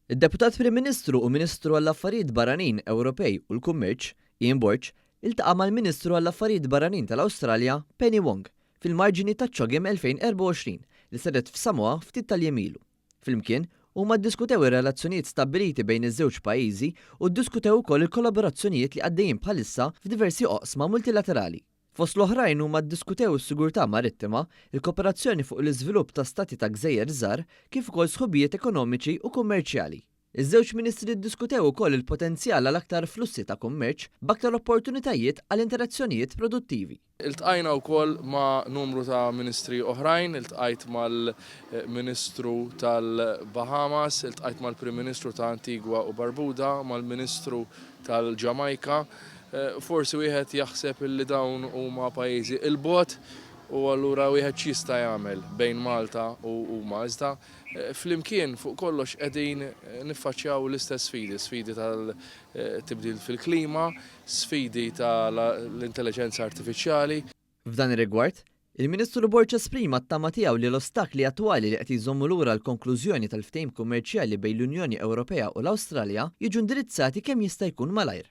Id-Deputat Prim Ministru u Ministru għall-Affarijiet Barranin, Ewropej u l-Kummerċ, Ian Borg, iltaqa' mal-Ministru għall-Affarijiet Barranin tal-Awstralja, Penny Wong, fil-marġini taċ-CHOGM 2024 li saret f'Samoa ftit tal-jiem ilu. Flimkien, huma ddiskutew ir-relazzjonijiet stabbiliti bejn iż-żewġ pajjiżi u ddiskutew ukoll il-kollaborazzjonijiet li għaddejjin bħalissa f'diversi oqsma multilaterali. Fost l-oħrajn huma ddiskutew is-sigurtà marittima, il-koperazzjoni fuq l-iżvilupp ta' stati ta' gżejjer żgħar kif ukoll sħubijiet ekonomiċi u kummerċjali. Iż-żewġ ministri ddiskutew ukoll il-potenzjal għal aktar flussi ta' kummerċ b'aktar opportunitajiet għal interazzjonijiet produttivi. Iltqajna wkoll ma' numru ta' ministri oħrajn, iltqajt mal-Ministru tal-Bahamas, iltqajt mal-Prim Ministru ta' Antigua u Barbuda, mal-Ministru tal-Ġamajka. Forsi wieħed jaħseb illi dawn huma pajjiżi 'il bogħod u allura wieħed x'jista' jagħmel bejn Malta u huma. Iżda flimkien fuq kollox qegħdin niffaċċjaw l-istess sfidi, sfidi tal-tibdil fil-klima, sfidi tal-intelliġenza artifiċjali. F'dan ir-rigward, il-Ministru Borg esprima t-tama tiegħu li l-ostakli attwali li qed jżommu lura l-konklużjoni tal-ftehim kummerċjali bejn l-Unjoni Ewropea u l-Awstralja jiġu indirizzati kemm jista' jkun malajr.